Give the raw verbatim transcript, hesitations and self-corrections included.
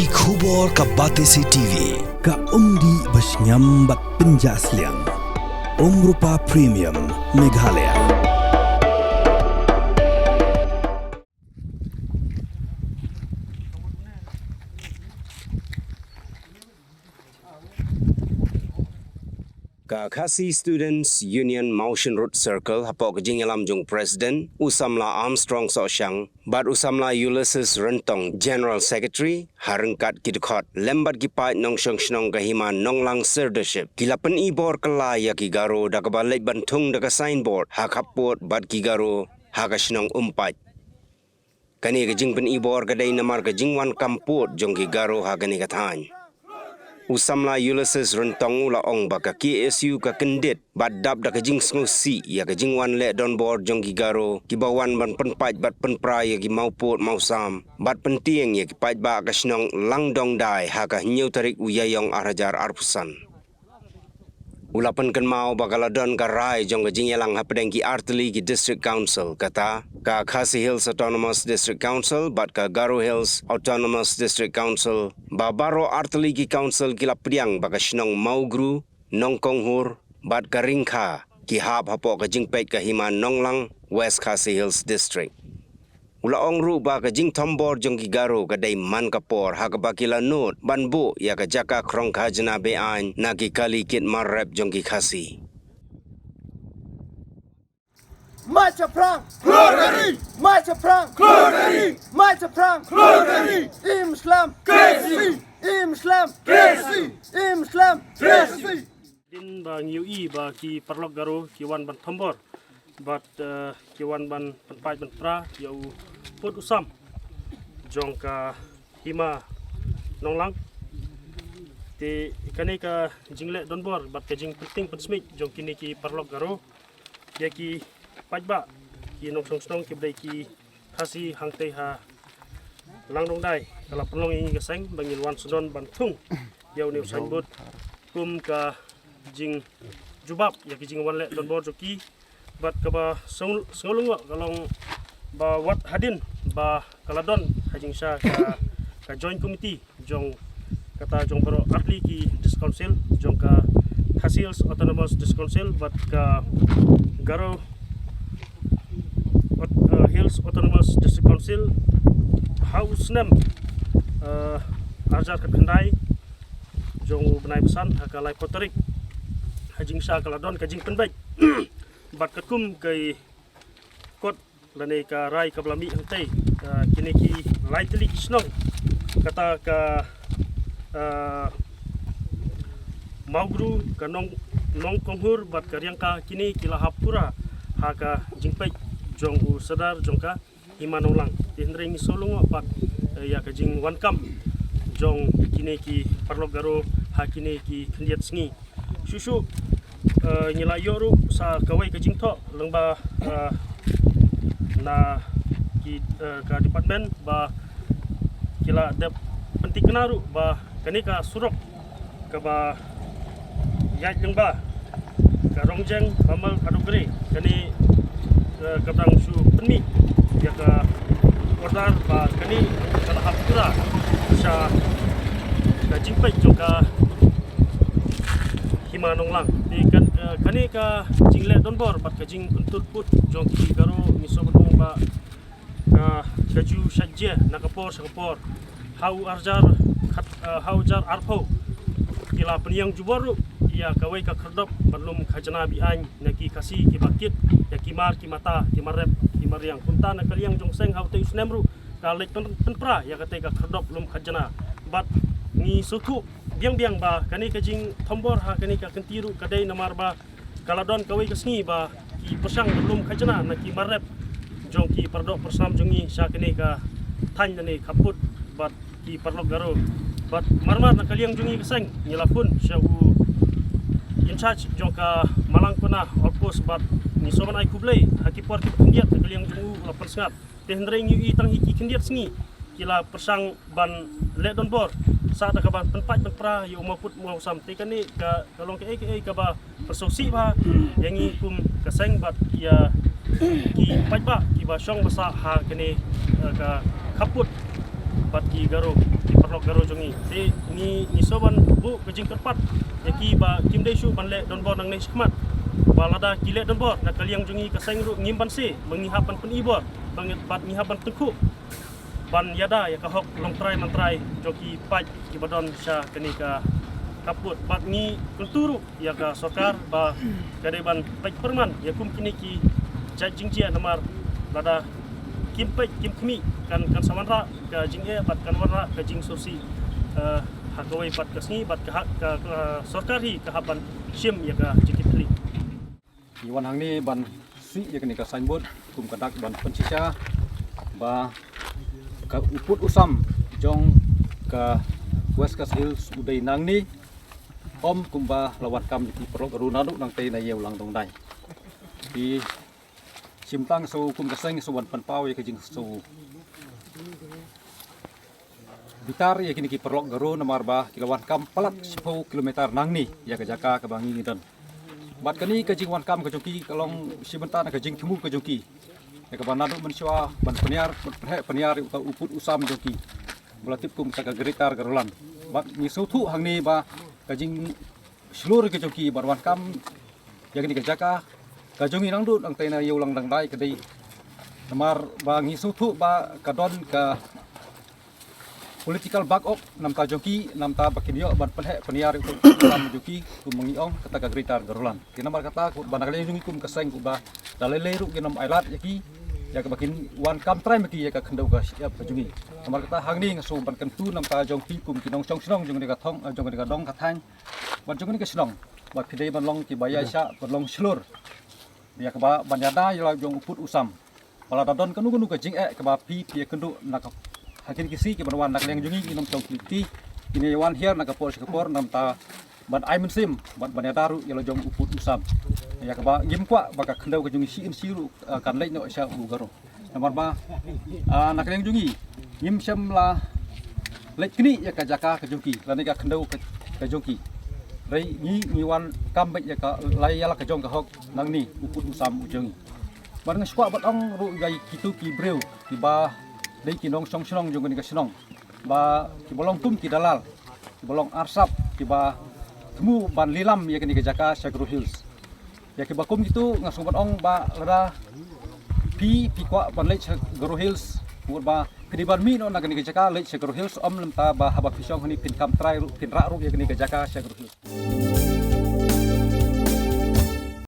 Ki khubor ka Batesi T V, ka umdih ba shngiam bad pynjah sliang. Umrupa Premium, Meghalaya. Ka Khasi Students Union Mawshynrut Circle, hapoh ka jingïalam jong President u samla Armstrong Sohshang bad u samla Ulysses Ryntong, General Secretary, ha ryngkat ki dkhot lem bad ki paid nongshong shnong ka Hima Nonglang Sirdarship, ki la pynibor kylla ïa ki Garo da kaba leit ban thung da ka signboard ha khappud bad ki Garo ha ka shnong Umpait. Kane ka jingpynibor ka dei namar ka jingwan kam pud jong ki Garo ha kane ka thaiñ. U samla Ulysses Ryntong u la ong ba ka K S U ka kyndit bad dap da ka jingsngewsih ïa ka jingwan leh donbor jong ki Garo kiba wan ban pynpait bad pynpra ïa ki mawpud mawsam bad pyntieng ïa ki paidbah ka shnong Langdongdai ha ka hynñiew tarik u Ïaïong ar hajar arphew san. U la pynkynmaw ba ka la don ka rai jong ka jingïalang hapdeng ki artylli ki District Council, kata ka Khasi Hills Autonomous District Council bad ka Garo Hills Autonomous District Council, ba baroh artylli ki council ki la pdiang ba ka shnong Mawgru, Nongkonghur bad ka Ringkha ki hap hapoh ka jingpeit ka Hima Nonglang, West Khasi Hills District. U la ong ruh ba ka jingthombor jong ki Garo ka dei man ka por ha kaba ki la nud ban buh ïa ka jaka khrong khajna be-aiñ na ki kali kit mar rep jong ki Khasi. Mai Chaphrang Klur Kari! Mai Chaphrang Klur Kari! Mai Chaphrang Klur Kari! Im Islam K S U! Im Islam K S U! Im Islam K S U! Din ba ngi ïohi ba ki paralok Garo ki wan ban thombor bad, eh, ki wan ban pynpait ban pra ïa u pud u sam jong ka Hima Nonglang. Te kane ka jingleh donbor bad ka jingpyntieng pynsmit jong kine ki paralok Garo ïa ki paidbah ki nongshong shnong kiba dei ki Khasi hangtei ha Langdongdai ka la pynlong ïa ngi ka seng ba ngin wan sdang ban thung ïa une u signboard kum ka jingjubab ïa ki jingwan leh donbor jong ki. Bad kaba sngewlyngngoh ka long ba wat hadien ba ka la don ha jingshisha ka, ka joint committee jong kata jong baroh artylli ki District Council jong ka Khasi Hills Autonomous District Council bad ka Garo Aut-, uh, Hills Autonomous District Council ha u snem, uh, ar hajar khatkhyndai jong u bnai ba san ha ka laiphew tarik ha jingshisha ka la don ka jingpynbeit bad katkum ka kot lane ka rai kaba la mih hangtei, uh, kine ki lai tylli ki shnong kata ka, uh, Mawgru, ka Nong, Nongkonghur bad ka Riangka kine ki la hap pura ha ka jingpeit jong u Sordar jong ka Hima Nonglang. Te hynrei ngi sngewlyngngoh pat, eh, ïa ka jingwan kam jong kine ki paralok Garo ha kine ki khyndiat sngi. Shuh shuh, eh, ngi la ïoh ruh sa kawei ka jingthoh lyngba, eh, na ki, eh, ka department ba ki la dep pyntikna ruh ba kane ka surok kaba ïaid lyngba ka Rongjeng Bamar Adogre kane, eh, ka dang shu pynmih ïa ka order ba kane ka la hap pura sha ka jingpeit jong ka Hima Nonglang. Te kan, eh, kane ka jingleh donbor bad ka jingpyntur pud jong ki Garo ngi sngewbha ba ka, ka ju shah jia na ka por sha ka por. Ha u ar hajar khat, eh, ha u ar hajar arphew ki la pynïeng jubor ruh ïa kawei ka khyrdop ban lum khajna be-aiñ na ki Khasi kiba kit ïa ki mar ki mata, ki mar rep, ki mar riang. Kumta na ka liang jong seng ha utei u snem ruh ka leit pyn-, pynpra ïa katei ka khyrdop lum khajna. Bad ngi sngewthuh biang biang ba kane ka jingthombor ha kane ka kynti ruh ka dei namar ba ka la don kawei ka sngi ba ki pyrshang lum khajna na ki mar rep jong ki paradoh pyrshang jong ngi sha kane ka thaiñ lane khappud bad ki paralok Garo. Bad mar mar na ka liang jong ngi ka seng ngi la phone sha u in charge jong ka Malangkona outpost bad ngi sngewbha ban ai khublei ha ki por ki khyndiat na ka liang jong u la pynsngat. Te hynrei ngi ïohi tang hi ki khyndiat sngi ki la pyrshang ban leh donbor sa da kaba pynpait pynpra ïa u mawpud mawsam. Te kane ka, ka long kaei kaei kaba pynsngewsih bha ïa ngi kum ka seng bad ïa ki paidbah kiba shong ba sah ha kane, eh, ka khappud bad ki Garo ki paralok Garo jong ngi. Te ngi, ngi sngewbha ban buh ka jingkyrpad ïa ki ba kim dei shuh ban leh donbor nangne shakhmat. Ba lada ki leh donbor na ka liang jong ngi ka seng ruh ngim banse, ba ngi hap ban pynibor, ba ngi, bad ngi hap ban tyngkhuh ban ïada ïa ka hok longtrai mantrai jong ki paid kiba don sha kane ka khappud. Bad ngi kyntu ruh ïa ka sorkar ba ka dei ban peit pyrman ïa kum kine ki jait jingjia, namar lada kim peit kim khmih kan, kan sa wanrah ka jingeh bad kan wanrah ka jingsngewsih, eh, ha kawei pat ka sngi bad ka hak ka, ka sorkar hi ka hap ban shim ïa ka jingkitkhlieh. Ngi wan hangne ban sih ïa kane ka signboard kum ka dak ban pynshisha ba ka u pud u sam jong ka West Khasi Hills u dei nangne, ym kumba la wan kam ïa ki paralok Garo naduh nangtei na ïew lang dong dai. Te shim tang shu kum ka seng shu wan pynpaw ïa ka jingshu bitar ïa kine ki paralok Garo namar ba ki la wan kam palat shiphew kilometer nangne ïa ka jaka kaba ngi ngi don. Bad kane ka jingwan kam ka jong ki ka long shi bynta na ka jingthmu ka jong ki ïa kaba naduh mynshuwa ban pynïar, ban pynheh pynïar ïa uta u pud u sam jong ki ba la tip kum sa ka Greater Garoland. Bad ngi sngewthuh hangne ba ka jingshlur ka jong ki ban wan kam ïa kane ka jaka ka jong ngi nangduh nangtei na ïew lang dang dai ka dei namar ba ngi sngewthuh ba ka don ka political back up namta jong ki, namta ba kin ïoh ban pynheh pynïar ïa u pud u sam jong ki kum ma ngi ong kata ka Greater Garoland. Te namar kata kumba na ka liang jong ngi kum ka seng kumba da lei lei ruh ngin ym ailad ïa ki ïa kaba kin wan kam trai ma ki ïa ka khyndew ka shyiap ka jong ngi. Namar kata hangne nga shu ban kyntu namta jong phi kum ki nongshong shnong jong kane ka thong, jong kane ka dong ka thaiñ bad jong kane ka shnong ba phi dei ban long kiba ïaishah ban long shlur ïa kaba ban ïada ïa la jong u pud u sam. Ba lada don kano kano ka jingeh kaba phi phi ïakynduh na ka ha kine ki sngi kiban wan na ka liang jong ngi, ngin ym shong khlieh kti, ngin ïa wan hiar na ka por sha ka por namta ban ai mynsiem bad ban ïada ruh ïa la jong u pud u sam. Ïa kaba ngim kwah ba ka khyndew ka jong ngi shi in shi ruh, eh, kan leit noh sha u Garo. Namar ba, ah, na ka liang jong ngi ngim shym la leit knieh ïa ka jaka ka jong ki lane ka khyndew ka, ka jong ki. Hynrei ngi, ngi wan kam beit ïa ka, la ïa la ka jong ka hok nangne u pud u sam u jong ngi. Bad nga shu kwah ban ong ruh ïa kito ki briew kiba dei ki nongshong shnong jong kane ka shnong ba kiba long kum ki dalal, kiba long arsap, kiba thmu ban lilam ïa kane ka jaka sha Garo Hills. Ïa kiba kum kito nga shu ban ong ba lada phi phi kwah ban leit sha Garo Hills, mut ba phi dei ban mih noh na kane ka jaka leit sha Garo Hills, ym lymta ba haba phi shong hangne phin kam trai ruh, phin rah ruh ïa kane ka jaka sha Garo Hills.